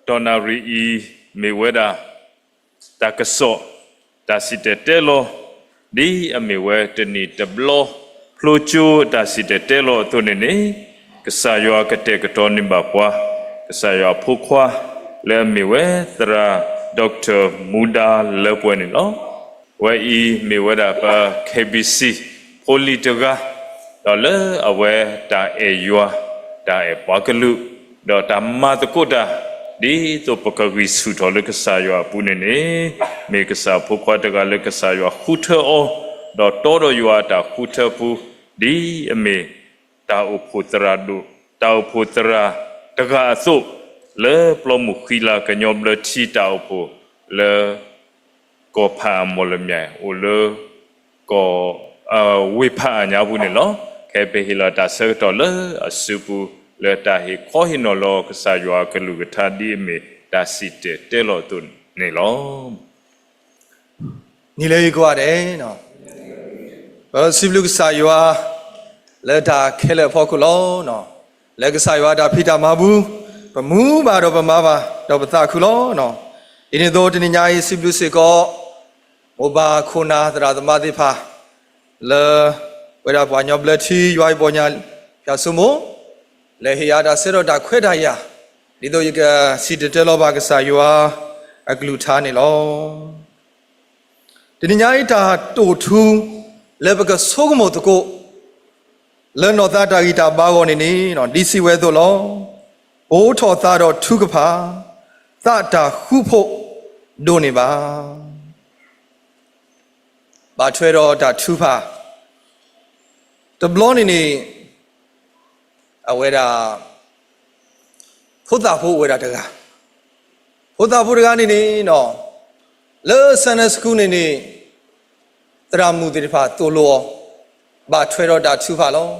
တနၣ်ရံၣ်အံၤ မ့ၢ်ဝဲဒၣ် တၢ်ကစီၣ် တၢ်စံၣ်တဲၤတဲလီၤ ဒ်အမ့ၢ်ဝဲတနံၣ်တဘျီ ဖျိကၠိတၢ်စံၣ်တဲၤတဲလီၤအသိးန့ၣ်န့ၣ် ကစၢ်ယွၤကတဲာ်ကတီၤန့ၢ်ဘၣ်ပှၤ ကစၢ်ယွၤအဖိခွါ လၢအမ့ၢ်ဝဲသရၣ် Doctor မူဒါလၢပှဲၤန့ၣ်လီၤ. ဝဲအံၤမ့ၢ်ဝဲဒၣ်ပ K B C ဖိလံၤတဂၤ ဒီးလၢအဝဲတၢ်အဲၣ်ယွၤ တၢ်အဲၣ်ပှၤကလုာ် ဒီးတၢ်မၤသကိးတၢ် ဒ်သိးပကဂံၢ်ဆူၣ်ထီၣ်လၢကစၢ်ယွၤအပူၤန့ၣ်န့ၣ် မ့ၢ်ကစၢ်ဖိခွါတဂၤလၢကစၢ်ယွၤဃုထၢအီၤ ဒီးတီဒီးယွၤအတၢ်ဃုထၢပူၤ ဒ်အမ့ၢ်တၢ်အိၣ်ဖှိၣ်သရၣ်ဒိၣ် တၢ်အိၣ်ဖှိၣ်သရၣ်တဂၤအသိး လၢပျီမုၢ်ဃံလၤကညီဘျၢထံတၢ်အိၣ်ဖှိၣ်လၢ ကီၢ်ဖးအၣ်မီၢ်လမၠဲၣ် အိၣ်လၢ ကီၢ် ဝ့ၢ်ဖးအၣ်ညါပူၤန့ၣ်လီၤ. ခဲအံၤပဟ့ၣ်လီၤတၢ်ဆၢကတီၢ်လၢအစုပူၤ လၢတၢ်ဟ့ၣ်ခီဟ့ၣ်နီၤလီၤကစၢ်ယွၤအကလုၢ်ကထါဒ်အမ့ၢ်တၢ်စံၣ်တဲၤတဲလီၤအသိးန့ၣ်လီၤ. နံၤလၢယကိးဂၤဒဲး, ပစံးဘျုးကစၢ်ယွၤ လၢတၢ်ခဲလၢာ်အဖီခိၣ်လီၤ. လၢကစၢ်ယွၤတၢ်ဖံးတၢ်မၤပူၤ ပမူဘၣ်ဒီးပမၤဘၣ်ဒီးပသးခုလီၤ. ဒ်န့ၣ်အသိးတနံၤညါအံၤ စံးဘျုးစ့ၢ်ကီး မိၢ်ပၢ်ခိၣ်နၢ်သရၣ်သမါသ့ၣ်တဖၣ် လၢ ပဝဲဒၣ်ပှၤကညီဘျၢထံယွၤအံၤပီညါ ဖၠၣ်စိမိၤ လဲၤဟ့ၣ်ယၤတၢ်ဆၢထၢၣ်တၢ်ခွဲးတၢ်ယာ် ဒ်သိးယကစံၣ်တဲၤတဲလီၤဘၣ်ကစၢ်ယွၤအကလုၢ်ကထါန့ၣ်လီၤ. တနံၤညါအံၤတၢ်တိာ်ထူ လၢပကဆိကမိၣ်သကိး လၢနီၢ်သးတၢ်ဂံၢ်တၢ်ဘါအဂီၢ်န့ၣ်န့ၣ် ဒ်စံးဝဲအသိးလီၤ. ပိာ်ထီၣ်သးဒီးထုကဖၣ်, သးတၢ်ဃူဖိးဒိၣ်န့ၢ်ဘၣ်. ဘၣ်ထွဲဒီးတၢ်ထုကဖၣ် တဘျီန့ၣ်န့ၣ် အဝဲဒၣ် ဖိသၣ်ဖိအိၣ်ဝဲဒၣ်တဂၤ, ဖိသၣ်ဖိတဂၤန့ၣ်န့ၣ် လၢ Sunday School န့ၣ်န့ၣ် သရၣ်မုၣ်သ့ၣ်တဖၣ်သိၣ်လိအီၤ ဘၣ်ထွဲဒီးတၢ်ထုကဖၣ်လီၤ.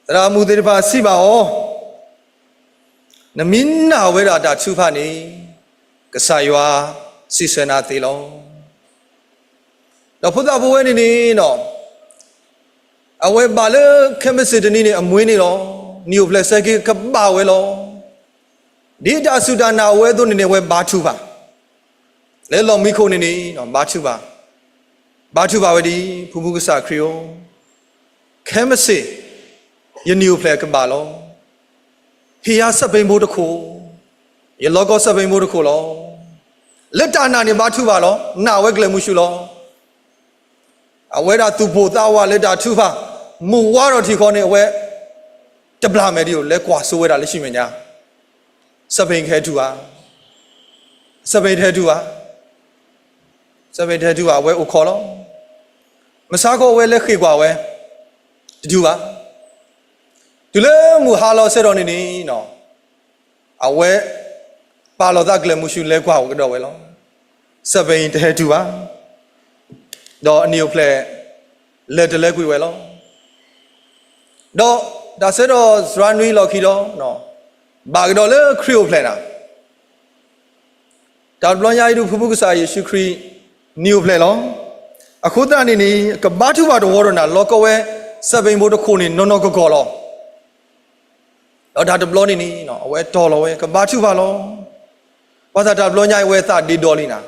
သရၣ်မုၣ်သ့ၣ်တဖၣ်စံးဘၣ်အီၤ, နမ့ၢ်နာ်ဝဲဒၣ်တၢ်ထုကဖၣ်န့ၣ် ကစၢ်ယွၤစံးဆၢနၤသ့လီၤ. ဒီးဖိသၣ်ဖိဝဲန့ၣ်န့ၣ် အဝဲဘၣ်လၢခဲမုၢ်ဆ့ၣ်တနံၤန့ၣ် အမွ့ၢ်န့ၣ်လီၤ. နံၣ်အိၣ်ဖျဲၣ်ဆၢက့ၤကဘၣ်ဝဲလီၤ. ဒ်တၢ်စူၢ်တၢ်နာ်အဝဲအသိးန့ၣ်န့ၣ် အဝဲဘါထုကဖၣ်, လၢလီၢ်မံခိၣ်န့ၣ်န့ၣ် ဘါထုကဖၣ်, ဘါထုကဖၣ်ဝဲဒ်အံၤ, ဖုဖုကစၢ်ခရံာ်ဧၢ, ခဲမုၢ်ဆ့ၣ် ယနံၣ်အိၣ်ဖျဲၣ်ကဘၣ်လီၤ. ဟ့ၣ်ယၤစဲးဖဲးဘိတခိၣ်, ယလီၤကီစဲးဖဲးဘိတခိၣ်လီၤ. လၢတၢ်နာ်န့ၣ်ဘါထုကဖၣ်လီၤ. နာ်ဝဲကျဲၤမုၢ်ဆူၣ်လီၤ. အဝဲဒၣ်သူၣ်ပိၢ်သးဝးလၢတၢ်ထုကဖၣ်, မုၢ်ဝါထီၣ်ထံၣ်ဃီန့ၣ် အဝဲတဘျၣ်မဲာ်ဒံးဧိၤ လဲၤကွၢ်စိဝဲဒၣ်လၢဟံၣ်မဲာ်ညါ, စဲးဖဲးတဟဲတုၤဘၣ်, စဲးဖဲးတဟဲတုၤဘၣ်, စဲးဖဲးတဟဲတုၤဘၣ် အဝဲအိၣ်ခိးလီၤ. မုၢ်ဆါခီအဝဲလဲၤဃ့ၢ်ကွၢ်ဝဲ, တတုၤဘၣ်. တုၤလၢမုၢ်ဟါလီၤဆဲးဒီးန့ၣ်န့ၣ် အဝဲပာ်လီၤသးကျဲၤမုၢ်ဆူၣ်လဲၤကွၢ်အိၣ်ကဒီးဝဲလီၤ. စဲးဖဲးတဟဲတုၤဘၣ်, ဒီးအနံၣ်အိၣ်ဖျဲၣ်လဲၤတလဲကွံာ်ဝဲလီၤ. ဒီးတၢ်ဆၢကတီၢ်စှၤနွံလီၢ်ခံဒီး ဘၣ်ကဒီးလၢခရံာ်အိၣ်ဖျဲၣ်နၤ, တၢ်တဘျီညါအံၤဒုး ဖုဖုကစၢ်ယ့ၣ်ၡူးခရံာ်နံၣ်အိၣ်ဖျဲၣ်လီၤ. အဃိသတးန့ၣ်န့ၣ် ကဘါထုကဖၣ်တဝီဒီးနၤ လီၤကီဝဲစဲးဖဲးဘိတခိၣ်န့ၣ်နီၢ်နီၢ်ကီၢ်ကီၢ်လီၤ. ဒီးတၢ်တဘျီန့ၣ်န့ၣ် အဝဲတီၢ်လီၤဝဲ ကဘါထုကဖၣ်လီၤ. ဘၣ်ဆၣ်တၢ်တဘျီညါအံၤ အဝဲသးဒ့ဒီလံနၤ,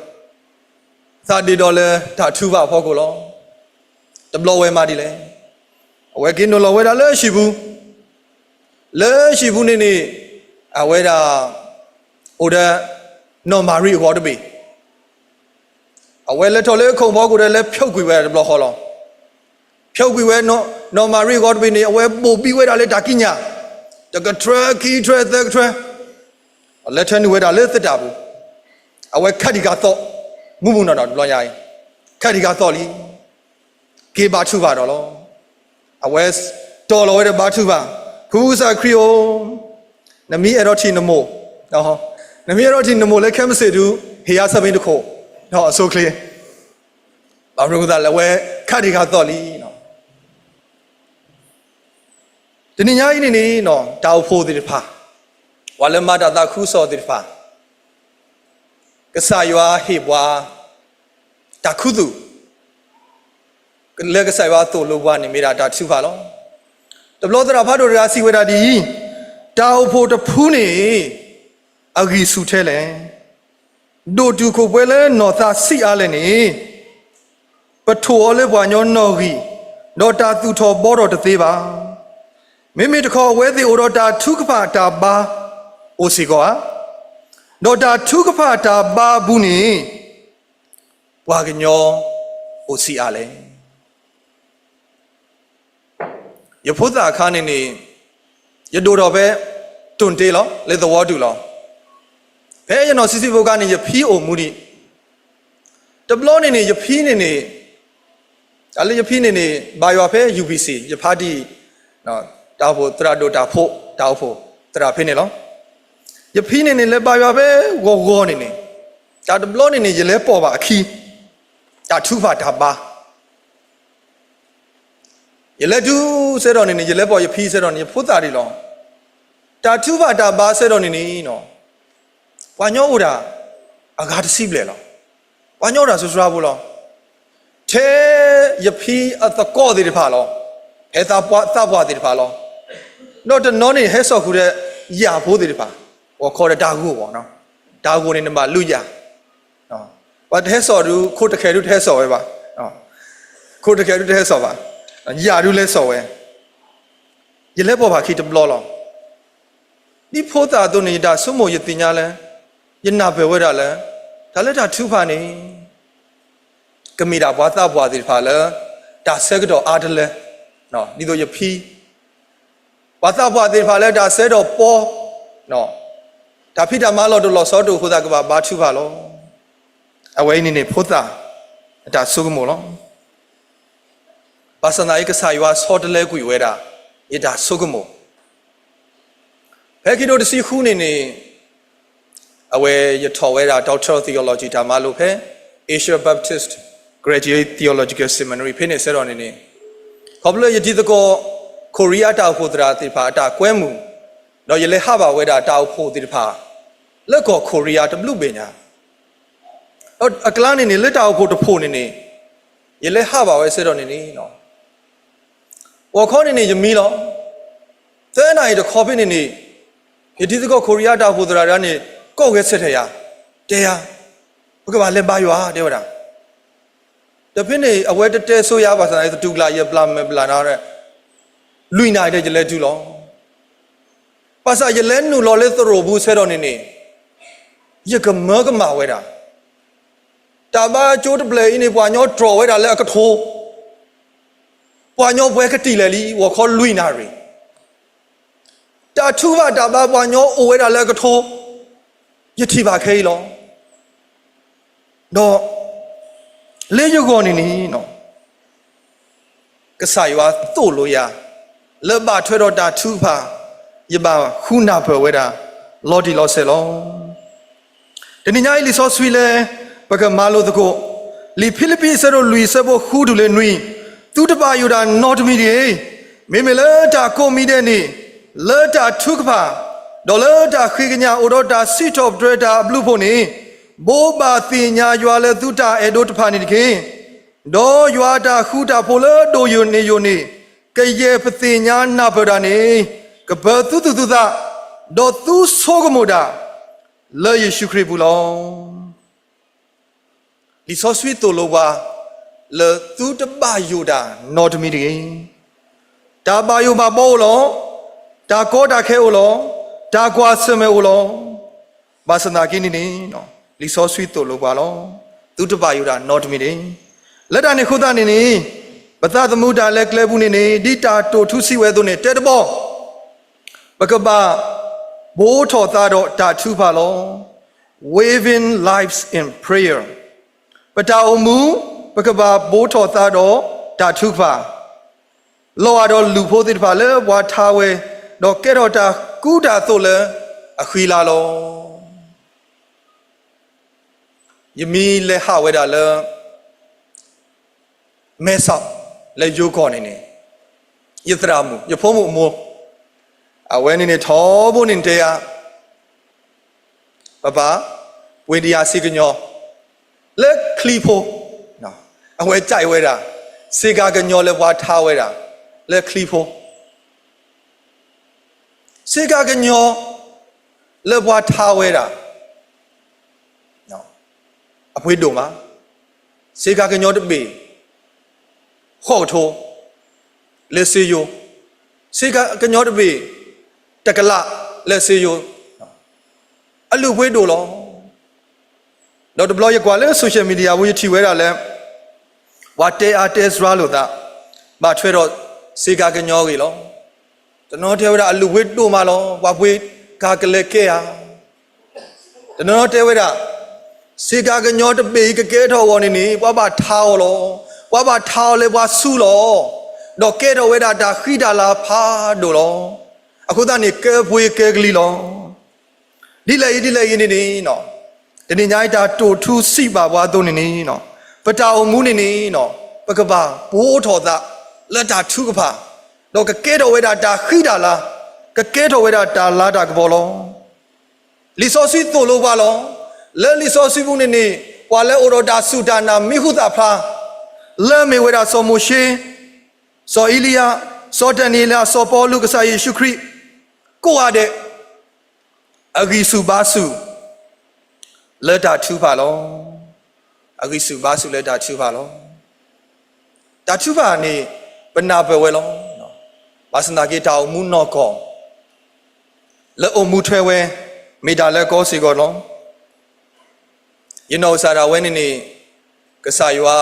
သးဒ့ဒီလၢတၢ်ထုကဖၣ်အဖီခိၣ်လီၤ. တဘျီဝဲမၤဒ်လဲၣ်, အဝဲက့ၤနုာ်လီၤဝဲဒၣ်လၢဟံၣ်ပူၤ, လၢဟံၣ်ပူၤန့ၣ်န့ၣ် အဝဲဒၣ် အိၣ်ဒီး နီၢ်မၤရံအဂီၤတဘ့ၣ်, အဝဲလဲၤထီၣ်လၢခိၣ်ဖီခိၣ်ဒီး လဲၤဖျိကွံာ်ဝဲဒၣ်တဘျီဃီလီၤ. ဖျိကွံာ်ဝဲ နီၢ်မၤရံအဂီၤတဘ့ၣ်န့ၣ် အဝဲဘိၣ်ဘံဝဲဒၣ်လၢတၢ်ကံးညာ်, တကထြၢ ခံထြၢ သၢကထြၢ, လဲၤထၢနုာ်ဝဲဒၣ်လၢသတၢ်ပူၤ, အဝဲခးတံၢ်ခးသီၣ်, မူးမူးနီၢ်နီၢ်တဘျီညါအံၤ, ခးတံၢ်ခးသီၣ်လံ, က့ၤဘါထုကဖၣ်ဒီးလီၤ. အဝဲတီၢ်လီၤဝဲဒီးဘါထုကဖၣ်, ဖုကစၢ်ခရံာ်ဧၢ, နမ့ၢ်အဲၣ်ဒိးထံၣ်နမိၢ်, နမ့ၢ်အဲၣ်ဒိးထံၣ်နမိၢ်လၢခဲမုၢ်ဆ့ၣ်ဒုး ဟ့ၣ်ယၤစဲးဖဲးတခိၣ်, အဆိအချ့, ဘၣ်မနုၤအဃိသတးလဲၣ် အဝဲခးတံၢ်ခးသီၣ်လံ. တနံၤညါအံၤန့ၣ်န့ၣ် တၢ်အိၣ်ဖှိၣ်သ့ၣ်တဖၣ်, ပှၤလၢမၤတၢ်သးခုကစီၣ်သ့ၣ်တဖၣ်, ကစၢ်ယွၤဟ့ၣ်ပှၤ တၢ်ခူသူၣ်, လၢကစၢ်ယွၤသိၣ်လိပှၤန့ၣ် မ့ၢ်ဒၣ်တၢ်ထုကဖၣ်လီၤ. တဘျီသရၣ်ဖးဒိၣ်တဂၤစံးဝဲဒၣ်ဒ်အံၤ, တၢ်အိၣ်ဖှိၣ်တဖုန့ၣ် အဂံၢ်ဆူၣ်ထဲလဲၣ်. ဒိၣ်တုာ်ခိၣ်ပှဲၤလၢနီၢ်သးဆံးအါလဲၣ်န့ၣ် ပထိၣ်အီၤလၢပှၤကညီနီၣ်ဂံၢ်, ဒီးတၢ်သူၣ်ထီၣ်ဘှီထီၣ်တသ့ဘၣ်. မ့မ့ၢ်တခီ အဝဲသ့ၣ်အိၣ်ဒီးတၢ်ထုကဖၣ်တၢ်ဘါအိၣ်စ့ၢ်ကီးဧါ. ဒီးတၢ်ထုကဖၣ်တၢ်ဘါအပူၤန့ၣ် ပှၤကညီအိၣ်ဆံးအါလဲၣ်. ယဖိသၣ်အခါန့ၣ်န့ၣ် ယဒိၣ်ထီၣ်ဖဲ တိၢ်တ့လီၤ လၢသဝီတုၤလီၤ. ဖဲယနီၢ်ဆံးဆံးဖိခါန့ၣ် ယဖံအိၣ်မူဒံး. တဘျီန့ၣ်န့ၣ် ယဖံန့ၣ်န့ၣ် တၢ်လၢယဖံန့ၣ်န့ၣ် ဘါယွၤဖဲ ယူပံၣ်စံၣ် ယဖါတံၢ် တၢ်အိၣ်ဖှိၣ်သရၣ်ဒိၣ်တၢ်ဖိ တၢ်အိၣ်ဖှိၣ်သရၣ်ဖဲန့ၣ်လီၤ. ယဖံန့ၣ်န့ၣ် လဲၤဘါယွၤဖဲဂီၤဂီၤန့ၣ်န့ၣ် တၢ်တဘျီန့ၣ်န့ၣ် ယလဲၤပိာ်ဘၣ်အခံ တၢ်ထုကဖၣ်တၢ်ဘါ ယလဲၤတုၤစဲဒီးန့ၣ်န့ၣ် ယလဲၤပိာ်ယဖံစဲဒီးန့ၣ် ယဖိသၣ်ဒံးလီၤ. တၢ်ထုကဖၣ်တၢ်ဘါစဲဒီးန့ၣ်န့ၣ် ပှၤကညီအိၣ်ဒၣ် အဂၤတဆံဘျဲၣ်လီၤ. ပှၤကညီအိၣ်ဒၣ်စှၤစှၤဖိလီၤ. ထဲယဖံအသကိးသ့ၣ်တဖၣ်လီၤ. ဟဲသးပှၢ်သးပှၢ်သ့ၣ်တဖၣ်လီၤ. ဒီးတနီၤန့ၣ် ဟဲစိာ်ဃုာ်ဒီးယၣ်ဖိသ့ၣ်တဖၣ်, ပှၤခီဒီးတၢ်ဂိၢ်ဘၣ်နီၤ, တၢ်ဂိၢ်န့ၣ်နဘၣ်လုၢ်ယၣ်, ပှၤတဟဲစိာ်ဒုး ခိၣ်တဃဲၤဒုးတဟဲစိာ်ဝဲဘၣ်, ခိၣ်တဃဲၤဒုးတဟဲစိာ်ဘၣ်, ယၣ်ဒုးလဲၤစိာ်ဝဲ, ယလဲၤပိာ်ဘၣ်ခံတဘျီလီၤ. ဒ်ဖိသၣ်အသိးန့ၣ် ယတၢ်ဆိကမိၣ်ယသ့ၣ်ညါလၢ ယနၢ်ပၢၢ်ဝဲဒၣ်လၢ တၢ်လၢတၢ်ထုကဖၣ်န့ၣ် ကမ့ၢ်ဒၣ်ပှၤသးပှၢ်သ့ၣ်တဖၣ်လၢ တၢ်ဆၢကတီၢ်အါတလၢ, ဒ်သိးယဖံ, ပှၤသးပှၢ်သ့ၣ်တဖၣ်လၢတၢ်ဆၢကတီၢ်ပှဲၤ, တၢ်ဖံးတၢ်မၤလီၤတိၢ်လီၤဆီတအိၣ်အဃိသတး ကဘၣ်ဘါထုကဖၣ်လီၤ. အဝဲအံၤန့ၣ်န့ၣ် ဖိသၣ်အတၢ်ဆိကမိၣ်လီၤ. ဘၣ်ဆၣ်သနာ်က့ ကစၢ်ယွၤဆီတလဲကွံာ်ဝဲဒၣ် ယတၢ်ဆိကမိၣ် ဖဲခံဒိၣ်တဆံဃုန့ၣ်န့ၣ် အဝဲယထီၣ်ဝဲဒၣ် Doctor of Theology တၢ်မၤလိာ်ဖဲ Asia Baptist Graduate Theological Seminary ဖဲန့ၣ်စဲဒီးန့ၣ်န့ၣ်, ခီဖျိလၢယတံၤသကိး ခိရံယါတၢ်အိၣ်ဖှိၣ်သရၣ်သ့ၣ်တဖၣ်အတၢ်ကွဲမုာ်, ဒီးယလဲၤဟးဘၣ်ဝဲဒၣ်တၢ်အိၣ်ဖှိၣ်သ့ၣ်တဖၣ် လၢကီၢ်ခိရံယါတဘျုးဘ့ၣ်ညါ, ဒီးအကျါန့ၣ်န့ၣ် လၢတၢ်အိၣ်ဖှိၣ်တဖှိၣ်န့ၣ်န့ၣ် ယလဲၤဟးဘၣ်ဝဲစဲဒီးန့ၣ်န့ၣ် ဂီၤခီန့ၣ်န့ၣ် ယမံလီၤ. သၢနၣ်ရံၣ်တခီဖဲန့ၣ်န့ၣ် ယတံၤသကိးခိရံယါတၢ်အိၣ်ဖှိၣ်သရၣ်ဒၣ်န့ၣ် ကိးဂဲၤဆၢထၢၣ်ယၤ, တဲယၤ, ပကဘၣ်လဲၤဘါယွၤ တဲဝဲဒၣ်. ဒီးဖဲန့ၣ် အဝဲတတဲဆိယၤဘၣ်ဆၣ်သနာ်က့ သတူၢ်ကလာ်ယပျၢ်မဲာ်ပျၢ်နါ, လွံၢ်နၣ်ရံၣ်ဒီးယလဲၤတုၤလီၤ. ဘၣ်ဆၣ်ယလဲၤနုာ်လီၤလၢသရိာ်ပူၤစဲဒီးန့ၣ်န့ၣ် ယကမၢကမၣ်ဝဲဒၣ် တၢ်ဘါကၠိတဖျၢၣ်အံၤန့ၣ် ပှၤကညီတြီၢ်ဝဲဒၣ်လၢအကထိ, ပှၤကညီပှဲၤကတံာ်လဲၣ်လံ ဂီၤခီလွံၢ်နၣ်ရံၣ်, တၢ်ထုကဖၣ်တၢ်ဘါပှၤကညီအိၣ်ဝဲဒၣ်လၢအကထိ, ယထံၣ်ဘၣ်ခဲအံၤလီၤ. ဒီး လၢယဂီၢ်န့ၣ်န့ၣ် ကစၢ်ယွၤသိၣ်လိယၤ လၢဘၣ်ထွဲဒီးတၢ်ထုကဖၣ် ယဘၣ်ဃုနၢ်ပၢၢ်ဝဲဒၣ် လီၤတံၢ်လီၤဆဲးလီၤ. တနံၤညါအံၤလံာ်စီဆှံလၢ ပကမၤလိသကိး လံာ်ဖံလံးပံးအဆၢဒိၣ်လွံၢ်အဆၢဖိဃုတုၤလၢနွံ, သုတဘၣ်ယိၣ်တၢ်နီတမံၤတဂ့ၤ. မ့မ့ၢ်လၢတၢ်ကိးမံၤဒဲးန့ၣ် လၢတၢ်ထုကဖၣ် ဒီးလၢတၢ်ဃ့ကညးအိၣ်ဒီးတၢ်စံးထီၣ်ပတြၢၤတၢ်အဘျုးအဖှိၣ်န့ၣ် ဘိးဘၣ်သ့ၣ်ညါယွၤလၢသုတၢ်အဲၣ်ဒိးတဖၣ်န့ၣ်တက့ၢ်. ဒီးယွၤအတၢ်ဃူတၢ်ဖိးလၢဒိၣ်ယိာ်န့ၢ်ယိာ်န့ၣ် ကယဲၢ်ပသ့ၣ်ညါနၢ်ပၢၢ်တၢ်န့ၣ် ကပၢၤသုသူၣ်သုသး, ဒီးသုဆိကမိၣ်တၢ် လၢယ့ၣ်ၡူးခရံာ်အပူၤလီၤ. လံာ်စီဆှံသိၣ်လိပှၤ လၢသုတဘၣ်ယိၣ်တၢ်နီတမံၤတဂ့ၤ. တၢ်ဘၣ်ယိၣ်ဘၣ်ဘီအိၣ်လီၤ. တၢ်ကီတၢ်ခဲအိၣ်လီၤ. တၢ်ကွၢ်ဆၢၣ်မဲာ်အိၣ်လီၤ. ဘၣ်ဆၣ်သနာ်က့န့ၣ်န့ၣ် လံာ်စီဆှံသိၣ်လိပှၤလီၤ. သုတဘၣ်ယိၣ်တၢ်နီတမံၤတဂ့ၤ. လၢတၢ်န့ၣ်အဃိသတးန့ၣ်န့ၣ် ပသးသမူတၢ်လဲၤကျဲပူၤန့ၣ်န့ၣ် ဒ်တၢ်တိာ်ထူစံးဝဲအသိးန့ၣ် တဲတဘီ ပကဘၣ်ဘိးထီၣ်သးဒီးတၢ်ထုကဖၣ်လီၤ. Weaving lives in prayer. ပတၢ်အိၣ်မူ ပကဘၣ်ဘိးထီၣ်သးဒီးတၢ်ထုကဖၣ်, လီၤဂာ်ဒီးလုၢ်ဖိသ့ၣ်တဖၣ်လၢပှၤထါဝဲ, ဒီးကဲထီၣ်တၢ်ကူတၢ်သိးလၢအဃံလၤလီၤ. ယမံလဲၤဟးဝဲဒၣ်လၢ မဲဆီး လၢယိၤကီၢ်န့ၣ်န့ၣ် ယသရၣ်မုၣ် ယဖိမုၣ်အမိၢ် အဝဲန့ၣ်န့ၣ် ထီဘိန့ၣ်တဲယၤ ပၢ်ပၢ် ပှ့ၤဒံးယၤစ့ကညီ လၢချံဖိ, အဝဲကၠဲးဝဲဒၣ် စ့ကၤကညီလၢပှၤထါဝဲဒၣ် လၢချံဖိ စ့ကၤကညီ လၢပှၤထါဝဲဒၣ် အပှ့ၤဒိၣ်မး, ဆ့ကၤကညီတဘ့ၣ် ဃိးကထိ လၢစ့ယိၤ, ဆ့ကၤကညီတဘ့ၣ် တကလး လၢစ့ယိၤ, အလုၢ်အပှ့ၤဒိၣ်လီၤ. ဒီးတဘျီယကွၢ်လၢ social media ပူၤ ယထံၣ်ဝဲဒၣ်လၢ ပှၤတဲအါတဲစှၤလိာ်သး ဘၣ်ထွဲဒီးဆ့ကၤကညီအဂ့ၢ်လီၤ. တနီၤတဲဝဲဒၣ်အလုၢ်အပှ့ၤဒိၣ်မးလီၤ, ပှၤပှ့ၤကၤကလဲၤကဲဧါ. တနီၤနီၤတဲဝဲဒၣ် ဆ့ကၤကညီတဘ့ၣ်အံၤကကဲထီၣ်အဂီၢ်န့ၣ်န့ၣ် ပှၤဘၣ်ထါအီၤလီၤ. ပှၤဘၣ်ထါအီၤလၢပှၤဆူလီၤ. ဒီးကဲထီၣ်ဝဲဒၣ်တၢ်ဃံတၢ်လၤဖးဒိၣ်လီၤ. အဃိသတးန့ၣ် ကဲပှ့ၤကဲကလံၤလီၤ. ဒ်လဲၣ်အံၤ ဒ်လဲၣ်အံၤန့ၣ်န့ၣ် တနံၤညါအံၤတၢ်တိာ်ထူစံးဘၣ်ပှၤအသိးန့ၣ်န့ၣ် ပတၢ်အိၣ်မူန့ၣ်န့ၣ် ပကဘၣ်ပိာ်ထီၣ်သးလၢတၢ်ထုကဖၣ်, ဒီးကကဲထီၣ်ဝဲဒၣ်တၢ်ဃံတၢ်လၤ, ကကဲထီၣ်ဝဲဒၣ်တၢ်လၤတၢ်ကပီၤလီၤ. လံာ်စီဆှံသိၣ်လိပှၤလီၤ. လၢလံာ်စီဆှံပူၤန့ၣ်န့ၣ် ပှၤလၢအိၣ်ဒီးတၢ်စူၢ်တၢ်နာ်မံၤဟူသၣ်ဖျါ လၢအမ့ၢ်ဝဲဒၣ်စီၤမိၤၡ့, စီၤအ့လံယၤ, စီၤဒၤနံးယ့လး, စီၤပီလူး, ကစၢ်ယ့ၣ်ၡူးခရံာ် ကိးဂၤဒဲး အဂံၢ်ဆူၣ်ဘါဆူၣ် လၢတၢ်ထုကဖၣ်လီၤ. အဂံၢ်ဆူၣ်ဘါဆူၣ်လၢတၢ်ထုကဖၣ်လီၤ. တၢ်ထုကဖၣ်န့ၣ် ပနၢ်ပၢၢ်ဝဲလီၤ. ဘၣ်ဆၣ်သနာ်က့ တၢ်အိၣ်မူနီၢ်ကီၢ် လၢအိၣ်မူထွဲဝဲ မ့ၢ်တၢ်လၢအကီစ့ၢ်ကီးလီၤ. ယနီၢ်ကစၢ်ဒၣ်ဝဲန့ၣ်န့ၣ် ကစၢ်ယွၤ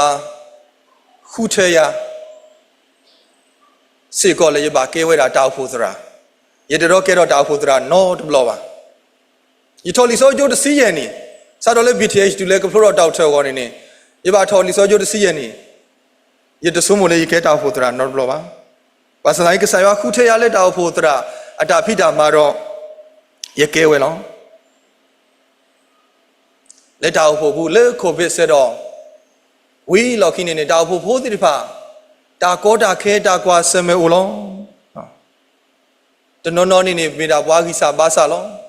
ဃုထၢယၤ စ့ၢ်ကီးလၢယဘၣ်ကဲဝဲဒၣ်တၢ်အိၣ်ဖှိၣ်သရၣ်, ယတဒိးကဲထီၣ်တၢ်အိၣ်ဖှိၣ်သရၣ်နီတဘျီဘၣ်. ယထီၣ်လံာ်စီဆှံကၠိတဆံယဲၢ်နံၣ်, စးထီၣ်လၢ ဘံၣ်ထံၣ် တုၤလၢကဖျိထီၣ်တၢ်အိၣ်ဖှိၣ်သရၣ်အဂီၢ်န့ၣ်န့ၣ်, ယဘၣ်ထီၣ်လံာ်စီဆှံကၠိတဆံယဲၢ်နံၣ်, ယတဆိကမိၣ်လၢယကဲတၢ်အိၣ်ဖှိၣ်သရၣ်နီတဘျီဘၣ်. ဘၣ်ဆၣ်သနာ်က့ ကစၢ်ယွၤဃုထၢယၤလၢတၢ်အိၣ်ဖှိၣ်သရၣ်အတၢ်ဖံးတၢ်မၤဒီး ယကဲဝဲလီၤ. လၢတၢ်အိၣ်ဖှိၣ်ပူၤလၢ COVID ဆၢဒီး ဝံၤလီၢ်ခံန့ၣ်န့ၣ် တၢ်အိၣ်ဖှိၣ်ဖိသ့ၣ်တဖၣ် တၢ်ကီတၢ်ခဲတၢ်ကွၢ်ဆၢၣ်မဲာ်အိၣ်လီၤ. တနီၤနီၤန့ၣ်န့ၣ် မ့ၢ်ဒၣ်ပှၤဂံၢ်စၢ်ဘါစၢ်လီၤ.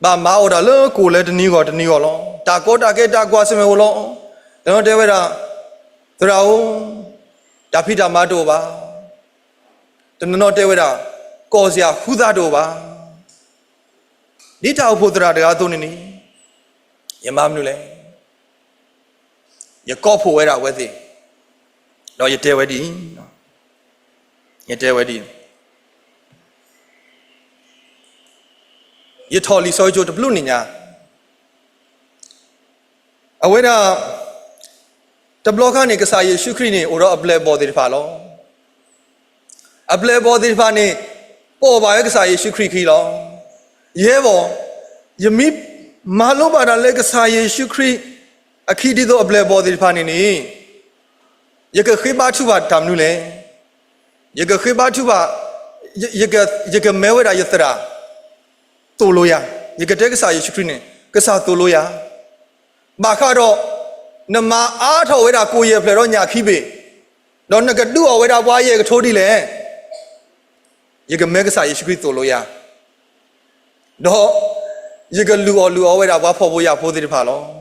ဘၣ်မၤအီၣ်တၢ်လၢကိၣ်လၢတနံၤဂီၢ်တနံၤဂီၢ်လီၤ. တၢ်ကီတၢ်ခဲတၢ်ကွၢ်ဆၢၣ်မဲာ်အိၣ်လီၤ. တနီၤတဲဝဲဒၣ် သရၣ်ဧၢ, တၢ်ဖံးတၢ်မၤတအိၣ်ဘၣ်. တနီၤနီၤတဲဝဲဒၣ် ကီၢ်စ့ၢ်အဃုသးတအိၣ်ဘၣ်. ဒ်တၢ်အိၣ်ဖှိၣ်သရၣ်တဂၤအသိးန့ၣ်န့ၣ် ယမၤမနုၤလဲၣ်. ယကိးဖှိၣ်ဝဲဒၣ်အဝဲသ့ၣ်, ဒီးယတဲဝဲဒ်အံၤ, ယတဲဝဲဒ်အံၤ, ယထီၣ်လံာ်စီဆှံကၠိတဘျုးနံၣ်ညါ, အဝဲဒၣ် တဘျီခါန့ၣ် ကစၢ်ယ့ၣ်ၡူးခရံာ်န့ၣ် အိၣ်ဒီးအပျဲၢ်အဘီၣ်သ့ၣ်တဖၣ်လီၤ. အပျဲၢ်အဘီၣ်သ့ၣ်တဖၣ်န့ၣ် ပိာ်ဘၣ်ဝဲကစၢ်ယ့ၣ်ၡူးခရံာ်အခံလီၤ. ယဲဘီၣ်, ယမ့ၢ်မၤလိဘၣ်တၢ်လၢကစၢ်ယ့ၣ်ၡူးခရံာ်အခံ ဒ်သိးအပျဲၢ်အဘီၣ်သ့ၣ်တဖၣ်န့ၣ်န့ၣ်, ယကဃ့ဘါထုကဖၣ်တၢ်မနုၤလဲၣ်. ယကဃ့ဘါထုကဖၣ်, ယက, ယကမၢဝဲဒၣ်ယသရၣ် သိၣ်လိယၤ, ယကတဲကစၢ်ယ့ၣ်ၡူးခရံာ်န့ၣ် ကစၢ်သိၣ်လိယၤ, ဘၣ်ဃးဒီး နမၤအါထီၣ်ဝဲဒၣ်ကိၣ်ယဲၢ်ဖျၢၣ်ဒီးညၣ်ခံဘ့ၣ်, ဒီးနကဒုးအီၣ်ဝဲဒၣ်ပှၤယဲၢ်ကထိဒ်လဲၣ်. ယကမၢကစၢ်ယ့ၣ်ၡူးခရံာ်သိၣ်လိယၤ, ဒီးယကလုၢ်အီၣ်လုၢ်အီဝဲဒၣ်ပှၤဖှီၣ်ဖိယာ်ဖိသ့ၣ်တဖၣ်လီၤ.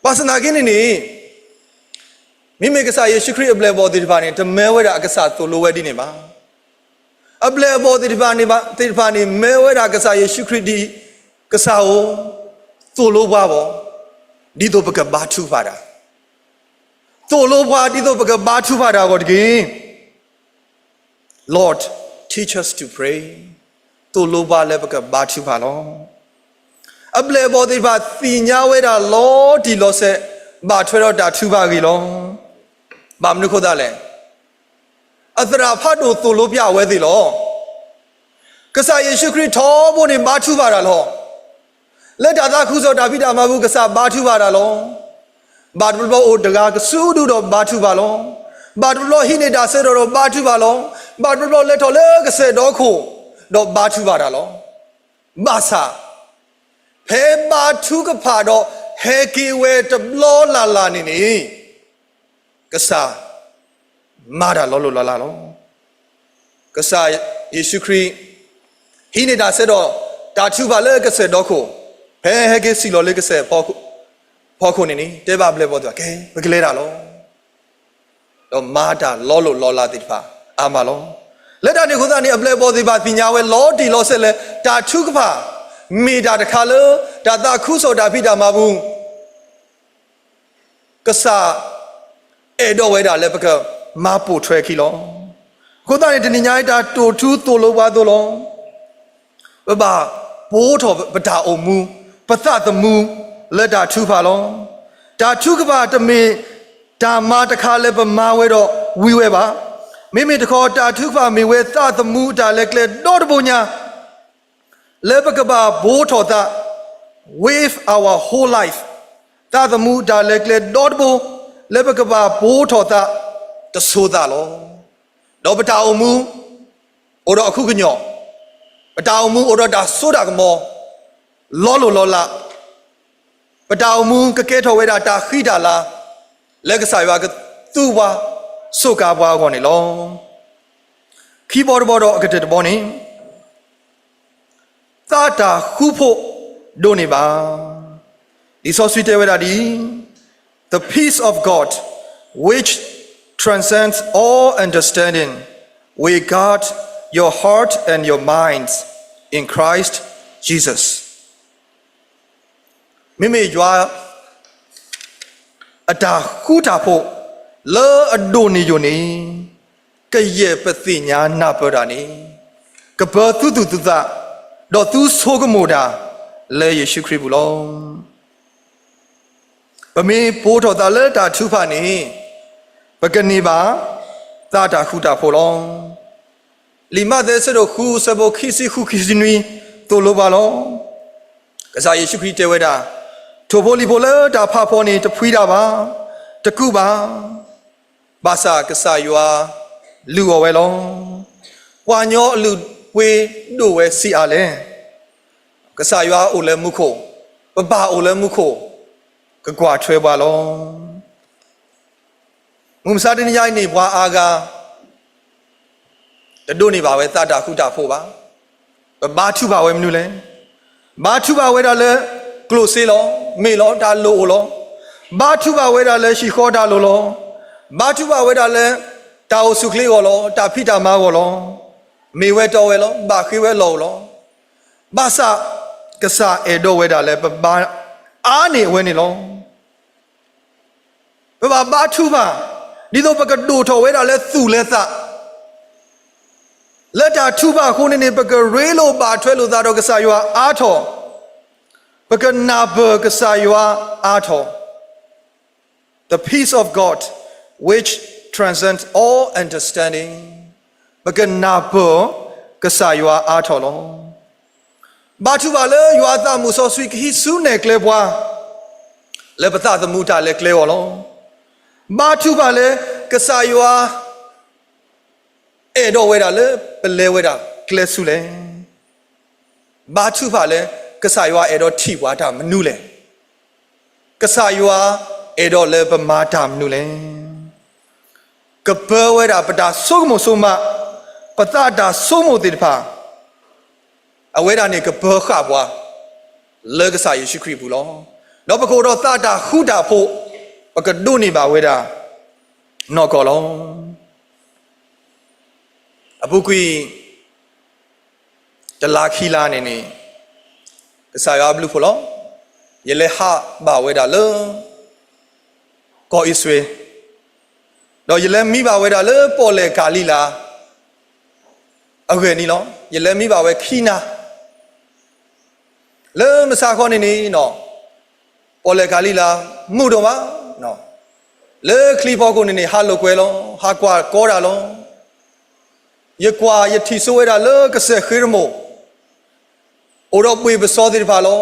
ဘၣ်ဆၣ်သနာ်က့န့ၣ်န့ၣ်, မ့မ့ၢ်ကစၢ်ယ့ၣ်ၡူးခရံာ်အပျဲၢ်အဘီၣ်သ့ၣ်တဖၣ်န့ၣ် တမၢဝဲဒၣ်အကစၢ်သိၣ်လိဝဲဒ်န့ၣ်ဘၣ်. အပျဲၢ်အဘီၣ်သ့ၣ်တဖၣ်န့ၣ်ဘၣ်, သ့ၣ်တဖၣ်န့ၣ် မၢဝဲဒၣ်ကစၢ်ယ့ၣ်ၡူးခရံာ်ဒ်အံၤ, ကစၢ်ဧၢ, သိၣ်လိပှၤဘၣ်, ဒ်သိးပကဘါထုကဖၣ်တၢ်, သိၣ်လိပှၤဒ်သိးပကဘါထုကဖၣ်တၢ်အဂီၢ်တက့ၢ်. Lord, teach us to pray. သိၣ်လိပှၤလၢပကဘါထုကဖၣ်လီၤ. အပျဲၢ်အဘီၣ်သ့ၣ်တဖၣ်သ့ၣ်ညါဝဲဒၣ်လီၤတံၢ်လီၤဆဲး ဘၣ်ထွဲဒီးတၢ်ထုကဖၣ်အဂ့ၢ်လီၤ. ဘၣ်မနုၤအဃိသတးလဲၣ်. အသရၣ်ဖးဒိၣ်သိၣ်လိပျၢ်အဝဲသ့ၣ်လီၤ. ကစၢ်ယ့ၣ်ၡူးခရံာ်ထီဘိန့ၣ်ဘါထုကဖၣ်တၢ်လီၤ. လၢတၢ်သးခုကစီၣ်တၢ်ဖံးတၢ်မၤပူၤ ကစၢ်ဘါထုကဖၣ်တၢ်လီၤ. ဘၣ်တဘျီအိၣ်တဂၤကစုဒုဒီးဘါထုကဖၣ်လီၤ. ဘၣ်တဘျီဟံးန့ၢ်တၢ်ဆၢကတီၢ်ဒီးဘါထုကဖၣ်လီၤ. ဘၣ်တဘျီလဲၤထီၣ်လၢကစဲၣ်ဒီခိၣ်ဒီးဘါထုကဖၣ်တၢ်လီၤ. ဘၣ်ဆၣ် ဖဲဘါထုကဖၣ်ဒီးဟဲက့ၤဝဲတဘျီလၢ်လၢ်န့ၣ်န့ၣ် ကစၢ်မၤတၢ်လီၤလိၢ်လီၤလးလီၤ. ကစၢ်ယ့ၣ်ၡူးခရံာ် ဟံးန့ၢ်တၢ်ဆၢကတီၢ် တၢ်ထုကဖၣ်လၢကစဲၣ်ဒီခိၣ်, ဖဲဟဲက့ၤစံၣ်လီၤလၢကစဲၣ်ဖီခိၣ်န့ၣ်န့ၣ် တဲဘၣ်အပျဲၢ်အဘီၣ်သ့ၣ်တဖၣ် ကဲ ပကလဲၤတၢ်လီၤ. ဒီးမၤတၢ်လီၤလိၢ်လီၤလးသ့ၣ်တဖၣ်အါမးလီၤ. လၢတၢ်န့ၣ်အဃိသတးန့ၣ် အပျဲၢ်အဘီၣ်သ့ၣ်တဖၣ်သ့ၣ်ညါဝဲလီၤတံၢ်လီၤဆဲးလၢ တၢ်ထုကဖၣ် မ့ၢ်တၢ်တခါလၢ တၢ်သးခုကစီၣ်တၢ်ဖံးတၢ်မၤပူၤ ကစၢ် အဲၣ်ဒိးဝဲဒၣ်လၢပကမၤပိာ်ထွဲခံလီၤ. အဃိသတးန့ၣ် တနံၤညါအံၤ တၢ်တိာ်ထူသိၣ်လိပှၤအသိးလီၤ. ပဘၣ်ဘိးထီၣ်ပတၢ်အိၣ်မူ ပသးသမူလၢတၢ်ထုကဖၣ်လီၤ. တၢ်ထုကဖၣ်တမ့ၢ်တၢ်မၤတခါလၢပမၤဝဲဒီးဝံၤဝဲဘၣ်. မ့မ့ၢ်တခီ တၢ်ထုကဖၣ်မ့ၢ်ဝဲသးသမူအတၢ်လဲၤကျဲဒီတဘိညါ လၢပကဘၣ်ဘိးထီၣ်သး with our whole life သးသမူအတၢ်လဲၤကျဲဒီတဘိ လၢပကဘၣ်ဘိးထီၣ်သး တဆိသးလီၤ. ဒီးပတၢ်အိၣ်မူ အိၣ်ဒီးအခုကညီၢ်, ပတၢ်အိၣ်မူအိၣ်ဒီးတၢ်စိတၢ်ကမီၤ လီၤလိၢ်လီၤလး, ပတၢ်အိၣ်မူကကဲထီၣ်ဝဲဒၣ်တၢ်ဃံတၢ်လၤ လၢကစၢ်ယွၤကသူပှၤ စူးကါပှၤအဂီၢ်န့ၣ်လီၤ. ခံဘီတဘီဒီးအကတၢၢ်တဘီန့ၣ် သးတၢ်ဃူဖိးဒိးန့ၢ်ဘၣ်. လံာ်စီဆှံတဲဝဲဒၣ်ဒ်အံၤ, The peace of God, which transcends all understanding, will guard your heart and your minds in Christ Jesus. မ့မ့ၢ်ယွၤအတၢ်ဃူတၢ်ဖိး လၢအဒိးန့ၢ်ယိာ်န့ၣ် ကယဲၢ်ပသ့ၣ်ညါနၢ်ပၢၢ်တၢ်န့ၣ် ကပၢၤသုသူၣ်သုသး ဒီးသုဆိကမိၣ်တၢ် လၢယ့ၣ်ၡူးခရံာ်ပူၤလီၤ. ပမ့ၢ်ဘိးထီၣ်သးလၢတၢ်ထုကဖၣ်န့ၣ် ပကန့ၢ်ဘၣ်သးတၢ်ဃူတၢ်ဖိးလီၤ. လံာ်မးသဲအဆၢဒိၣ်ဃု အဆၢဖိခံဆံဃု ခံဆံနွံ သိၣ်လိပှၤလီၤ. ကစၢ်ယ့ၣ်ၡူးခရံာ်တဲဝဲဒၣ်, ထိၣ်ဖိလံၣ်ဖိလၢတၢ်ဖးဖီန့ၣ် တဖှံတၢ်ဘၣ်, တကူးဘၣ်, ဘၣ်ဆၣ်ကစၢ်ယွၤလုၢ်အီၣ်ဝဲလီၤ. ပှၤကညီအလုၢ်အပှ့ၤဒိၣ်ဝဲဆံးအါလဲၣ်. ကစၢ်ယွၤအိၣ်လၢမူခိၣ်, ပဘၣ်အိၣ်လၢမူခိၣ်, ကကွၢ်ထွဲပှၤလီၤ. မုၢ်မဆါတနံၤညါအံၤန့ၣ် ပှၤအါဂၤ တဒိးန့ၢ်ဘၣ်ဝဲသးတၢ်ဃူတၢ်ဖိးဘၣ်. ပဘါထုကဖၣ်ဝဲမနုၤလဲၣ်. ဘါထုကဖၣ်ဝဲဒၣ်လၢ ကျိၣ်စ့လီၤ, မ့ၢ်လီၤ, တၢ်လိၣ်အိၣ်လီၤ. ဘါထုကဖၣ်ဝဲဒၣ်လၢဟံၣ်ဃီတၢ်လိၣ်လီၤ. ဘါထုကဖၣ်ဝဲဒၣ်လၢ တၢ်အိၣ်ဆူၣ်အိၣ်ချ့အဂီၢ်လီၤ, တၢ်ဖံးတၢ်မၤအဂီၢ်လီၤ. မ့ၢ်ဝဲတီဝဲလီၤ, ဘၣ်ဃ့ဝဲလီၢ်အိၣ်လီၤ. ဘၣ်ဆၣ် ကစၢ်အဲၣ်ဒိးဝဲဒၣ်လၢပဘါအါန့ၢ်အဝဲန့ၣ်လီၤ. ပဘၣ်ဘါထုကဖၣ် ဒ်သိးပကဒိၣ်ထီၣ်ဝဲဒၣ်လၢသူၣ်လၢသး, လၢတၢ်ထုကဖၣ်အဃိန့ၣ်န့ၣ် ပကရ့လိာ်ဘၣ်ထွဲလိာ်သးဒီးကစၢ်ယွၤအါထီၣ်, ပကနၢ်ပၢၢ်ကစၢ်ယွၤအါထီၣ်, the peace of God which transcends all understanding, ပကနၢ်ပၢၢ်ကစၢ်ယွၤအါထီၣ်လီၤ. ဘါထုကဖၣ်လၢယွၤအသးမုၢ်စီဆှံကဟံးဆူနဲၣ်ကျဲပှၤ လၢပသးသမူတၢ်လဲၤကျဲအဂီၢ်လီၤ. ဘါထုကဖၣ်လၢကစၢ်ယွၤ အဲၣ်ဒိးဝဲဒၣ်လၢပလဲၤဝဲဒၣ်ကျဲဆူလဲၣ်. ဘါထုကဖၣ်လၢ ကစၢ်ယွၤအဲၣ်ဒိးထံၣ်ပှၤတၢ်မနုၤလဲၣ်. ကစၢ်ယွၤအဲၣ်ဒိးလၢပမၤတၢ်မနုၤလဲၣ်. ကပၢၤဝဲဒၣ်ပတၢ်ဆိကမိၣ်ဆိကမး, ပသးတၢ်ဆိကမိၣ်သ့ၣ်တဖၣ် အဝဲဒၣ်န့ၣ်ကပၢၤဃာ်ပှၤ လၢကစၢ်ယ့ၣ်ၡူးခရံာ်အပူၤလီၤ. ဒီးပကအိၣ်ဒီးသးတၢ်ဃူတၢ်ဖိး, ပကဒိးန့ၢ်ဘၣ်ဝဲဒၣ်နီၢ်ကီၢ်လီၤ. အပူၤကွံာ် တလါခံလါန့ၣ်န့ၣ် ကစၢ်ယွၤအဘျုးအဖှိၣ်လီၤ. ယလဲၤဟးဘၣ်ဝဲဒၣ်လၢ ကီၢ်အံၣ်စရ့လး, ဒီးယလဲၤမံဘၣ်ဝဲဒၣ်လၢပီၣ်လဲၣ်ကၤလံၤလၤ အဂ့ၢ်န့ၣ်လီၤ. ယလဲၤမံဘၣ်ဝဲခံနၤ လၢမုၢ်ဆါခီန့ၣ်န့ၣ် ပီၣ်လဲၣ်ကၤလံၤလၤ မုာ်ဒိၣ်မး, လၢချံဖီခိၣ်န့ၣ်န့ၣ် ဟးလိာ်ကွဲလီၤ, ဟးကွၢ်ကီတၢ်လီၤ. ယကွၢ်ယထံၣ်ဆိဝဲဒၣ်လၢကစၢၢ်ဃ့တမိၣ် အိၣ်ဒီးဘှ့ၣ်ပစီသ့ၣ်တဖၣ်လီၤ.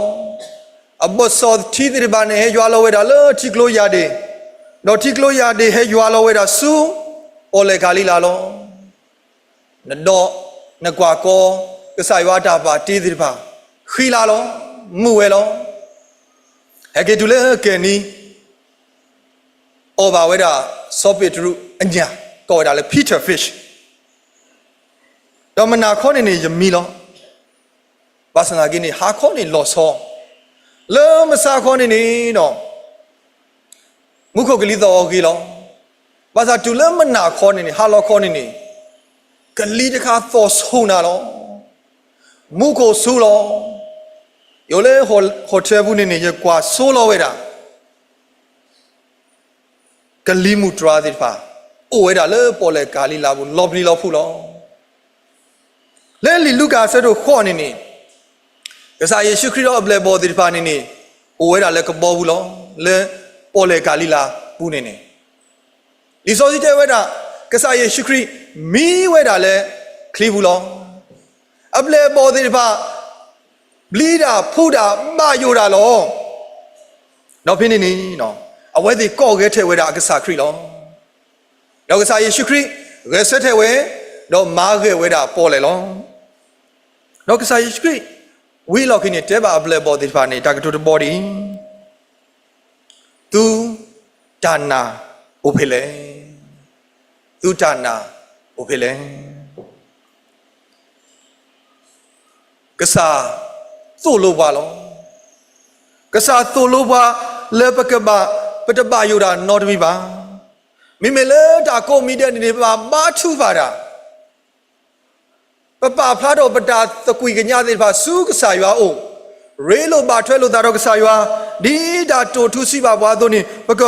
အဘစီထံသ့ၣ်တဖၣ်န့ၣ် ဟဲယွၤလီၤဝဲဒၣ်လၢထံကျိယၢ်ဒ့ၣ်, ဒီးထံကျိယၢ်ဒ့ၣ်ဟဲယွၤလီၤဝဲဒၣ်ဆူ ပီၣ်လဲၣ်ကၤလံၤလၤလီၤ. နဒီးနကွၢ်ကီ ကစၢ်ယွၤအတၢ်ပာ်တ့သ့ၣ်တဖၣ် ဃံလၤလီၤ, မုာ်ဝဲလီၤ. ဟဲက့ၤတုၤလၢကဲၤနံ အီၣ်ဘၣ်ဝဲဒၣ် စီၤပ့းတရူးအညၣ် ကိးဝဲဒၣ်လၢ Peter Fish, ဒီးမုၢ်နၤခီန့ၣ်န့ၣ် ယမံလီၤ. ဘၣ်ဆၣ်သနာ်က့န့ၣ် ဟါခီန့ၣ်လီၤဆီ, လၢမုၢ်ဆါခီန့ၣ်န့ၣ်ဒီး မူခိၣ်ကလံၤသီၣ်အီၤဂ့ၤလီၤ. ဘၣ်ဆၣ်တုၤလၢမုၢ်နၤခီန့ၣ်န့ၣ် ဟါလီၤခီန့ၣ်န့ၣ် ကလံၤတခါသီၣ်ဆိနၤလီၤ. မူခိၣ်ဆူလီၤ. ယအိၣ်လၢ hotel ပူၤန့ၣ်န့ၣ် ယကွၢ်ဆိလီၤဝဲဒၣ် ကလံၤမုၢ်တြၤသ့ၣ်တဖၣ် အိၣ်ဝဲဒၣ်လၢပီၣ်လဲၣ်ကၤလံၤလါပူၤ လီၤပျံၤလီၤဖုးလီၤ. လၢလံာ်လူၤကၣ်အဆၢဒိၣ်ဃိးန့ၣ်န့ၣ် ကစၢ်ယ့ၣ်ၡူးခရံာ်ဒီးအဘျဲၣ်ဘီၣ်သ့ၣ်တဖၣ်န့ၣ်န့ၣ် အိၣ်ဝဲဒၣ်လၢကဘီပူၤလီၤ. လၢပီၣ်လဲၣ်ကၤလံၤလါပူၤန့ၣ်န့ၣ် လံာ်စီဆှံတဲဝဲဒၣ် ကစၢ်ယ့ၣ်ၡူးခရံာ်မံဝဲဒၣ်လၢချံပူၤလီၤ. အဘျဲၣ်ဘီၣ်သ့ၣ်တဖၣ် ပျံၤတၢ်ဖုးတၢ်ဘၣ်ယိၣ်တၢ်လီၤ. ဒီးဖဲန့ၣ်န့ၣ် အဝဲသ့ၣ်ကိးဂဲၤထဲၣ်ဝဲဒၣ်အကစၢ်ခရံာ်လီၤ. ဒီးကစၢ်ယ့ၣ်ၡူးခရံာ် ဂဲၤဆၢထၢၣ်ဝဲ ဒီးမၤဂဲၤဝဲဒၣ်ပီၣ်လဲၣ်လီၤ. ဒီးကစၢ်ယ့ၣ်ၡူးခရံာ် ဝံၤအလီၢ်ခံန့ၣ် တဲဘၣ်အဘျဲၣ်ဘီၣ်သ့ၣ်တဖၣ်န့ၣ် တၢ်ကတိၤတဘီဒ်အံၤ, သုတၢ်နာ်အိၣ်ဖဲလဲၣ်. သုတၢ်နာ်အိၣ်ဖဲလဲၣ်. ကစၢ်သိၣ်လိပှၤလီၤ. ကစၢ်သိၣ်လိပှၤလၢပကဘၣ် ပတဘၣ်ယိၣ်တၢ်နီတမံၤဘၣ်. မ့မ့ၢ်လၢတၢ်ကိးမံၤဒဲးန့ၣ်န့ၣ် ပဘၣ်ဘါထုကဖၣ်တၢ် ပပာ်ဖျါထီၣ်ပတၢ်သကွံာ်ကညးသ့ၣ်တဖၣ်ဆူကစၢ်ယွၤအအိၣ်, ရ့လိာ်ဘၣ်ထွဲလိာ်သးဒီးကစၢ်ယွၤ, ဒ်တၢ်တိာ်ထူစံးဘၣ်ပှၤအသိးန့ၣ် ပက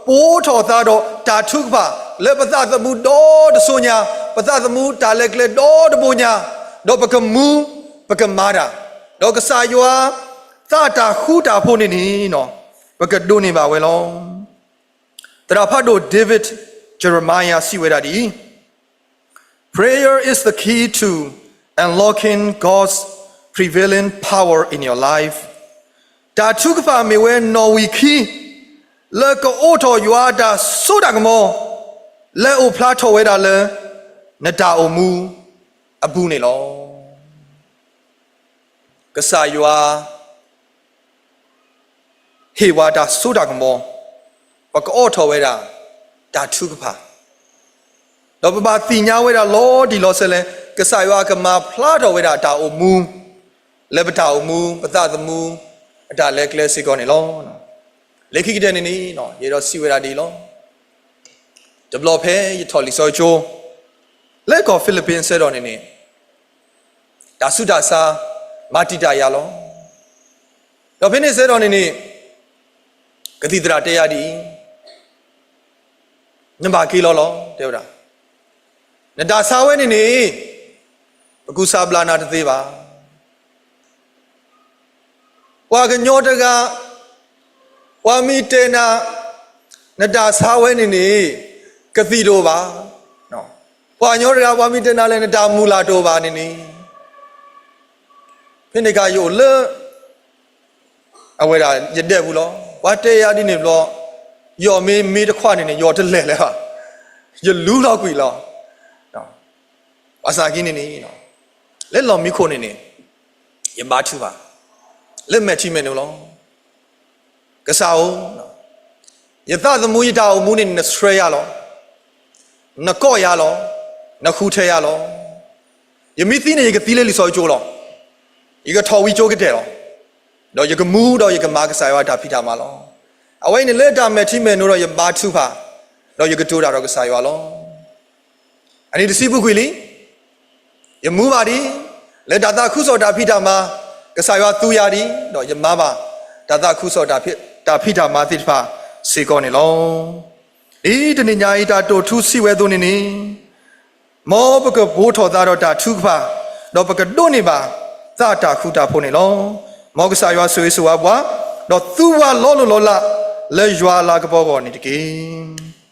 ပိာ်ထီၣ်သးဒီးတၢ်ထုကဖၣ် လၢပသးသမူဒီတစိၤညါ, ပသးသမူတၢ်လဲၤကျဲဒီတဘိညါ, ဒီးပကမူ ပကမၤတၢ်, ဒီးကစၢ်ယွၤသးတၢ်ဃူတၢ်ဖိးန့ၣ်န့ၣ် ပကဒိးန့ၢ်ဘၣ်ဝဲလီၤ. သရၣ်ဖးဒိၣ် David Jeremiah စံးဝဲဒၣ်ဒ်အံၤ, Prayer is the key to unlocking God's prevailing power in your life. တၢ်ထုကဖၣ်မ့ၢ်ဝဲနီၣ်ဝံာ်ခံ လၢကအိးထီၣ်ယွၤအတၢ်စိတၢ်ကမီၤ လၢအအိၣ်ဖျါထီၣ်ဝဲဒၣ်လၢ နတၢ်အိၣ်မူအပူၤန့ၣ်လီၤ. ကစၢ်ယွၤ ဟ့ၣ်ဝဲတၢ်စိတၢ်ကမီၤ, ပကအိးထီၣ်ဝဲဒၣ် တၢ်ထုကဖၣ်, ဒီးပဘၣ်သ့ၣ်ညါဝဲဒၣ်လီၤတံၢ်လီၤဆဲးလၢ ကစၢ်ယွၤကမၤဖျါထီၣ်ဝဲဒၣ်တၢ်အိၣ်မူ လၢပတၢ်အိၣ်မူ ပသးသမူ အတၢ်လဲၤကျဲစ့ၢ်ကီးန့ၣ်လီၤ. လၢခံကတၢၢ်န့ၣ်န့ၣ် ယအဲၣ်ဒိးစံးဝဲဒၣ်ဒ်အံၤလီၤ. တဘျီဖဲယထီၣ်လံာ်စီဆှံကၠိ လၢကီၢ် Philippines စဲဒီးန့ၣ်န့ၣ် တၢ်ဆူးတၢ်ဆါ မၤတံာ်တာ်ယၤလီၤ. ဒီးဖဲန့ၣ်စဲဒီးန့ၣ်န့ၣ် ကသံၣ်သရၣ်တဲယၤဒ်အံၤ, နဘၣ်က့ၤလီၤလီၤ တဲဝဲဒၣ်, နတၢ်ဆါဝဲန့ၣ်န့ၣ် ပကူစါဘျါနၤတသ့ဘၣ်. ပှၤကညီတဂၤ ပှၤမ့ၢ်တဲနၤ နတၢ်ဆါဝဲန့ၣ်န့ၣ် ကသံၣ်တအိၣ်ဘၣ်. ပှၤကညီတဂၤ ပှၤမ့ၢ်တဲနၤလၢ နတၢ်မုၢ်လၢ်တအိၣ်ဘၣ်န့ၣ်န့ၣ်, ဖဲန့ၣ်အခါယအိၣ်လၢ အဝဲဒၣ်ယဒဲပူၤလီၤ. ပှၤတဲယၤဒ်န့ၣ်ဘျီ, ယီၢ်မ့ၢ်မ့ၢ်တခွါန့ၣ်န့ၣ် ယီၢ်တလဲၤလၢၤဘၣ်, ယလူလီၤကွံာ်လီၤ. ဘၣ်ဆၣ်က့န့ၣ်န့ၣ် လၢလီၢ်မံခိၣ်န့ၣ်န့ၣ် ယဘါထုကဖၣ် လၢမဲာ်ထံမဲာ်နိလီၤ. ကစၢ်ဧၢ, ယသးသမူယတၢ်အိၣ်မူန့ၣ် နဆှၢယၤလီၤ. နကိးယၤလီၤ. နဃုထၢယၤလီၤ. ယမ့ၢ်သံန့ၣ် ယကသံလၢလံာ်စီဆှံကၠိလီၤ. ယကထီၣ်ဝံကၠိကတဲာ်လီၤ. ဒီးယကမူဒီးယကမၤကစၢ်ယွၤအတၢ်ဖံးတၢ်မၤလီၤ. အဝဲအံၤန့ၣ်လၢတၢ်မဲာ်ထံမဲာ်နိဒီးယဘါထုကဖၣ်, ဒီးယကတိၤတၢ်ဒီးကစၢ်ယွၤလီၤ. အနံၣ်တဆံပူၤကွံာ်လံ, ယမူဘၣ်ဒံး, လၢတၢ်သးခုကစီၣ်တၢ်ဖံးတၢ်မၤ, ကစၢ်ယွၤသူယၤဒံး, ဒီးယမၤဘၣ် တၢ်သးခုကစီၣ်တၢ်ဖံးတၢ်မၤသ့ၣ်တဖၣ်စ့ၢ်ကီးန့ၣ်လီၤ. ဒ်တနံၤညါအံၤတၢ်တိာ်ထူစံးဝဲအသိးန့ၣ်န့ၣ်, မ်ပကပိာ်ထီၣ်သးဒီးတၢ်ထုကဖၣ်, ဒီးပကဒိးန့ၢ်ဘၣ် သးတၢ်ဃူတၢ်ဖိးန့ၣ်လီၤ. မ်ကစၢ်ယွၤဆိၣ်ဂ့ၤဆိၣ်ဝါပှၤ, ဒီးသူပှၤလီၤလိၢ်လီၤလး လၢယွၤအလၤကပီၤအဂီၢ်န့ၣ်တက့ၢ်.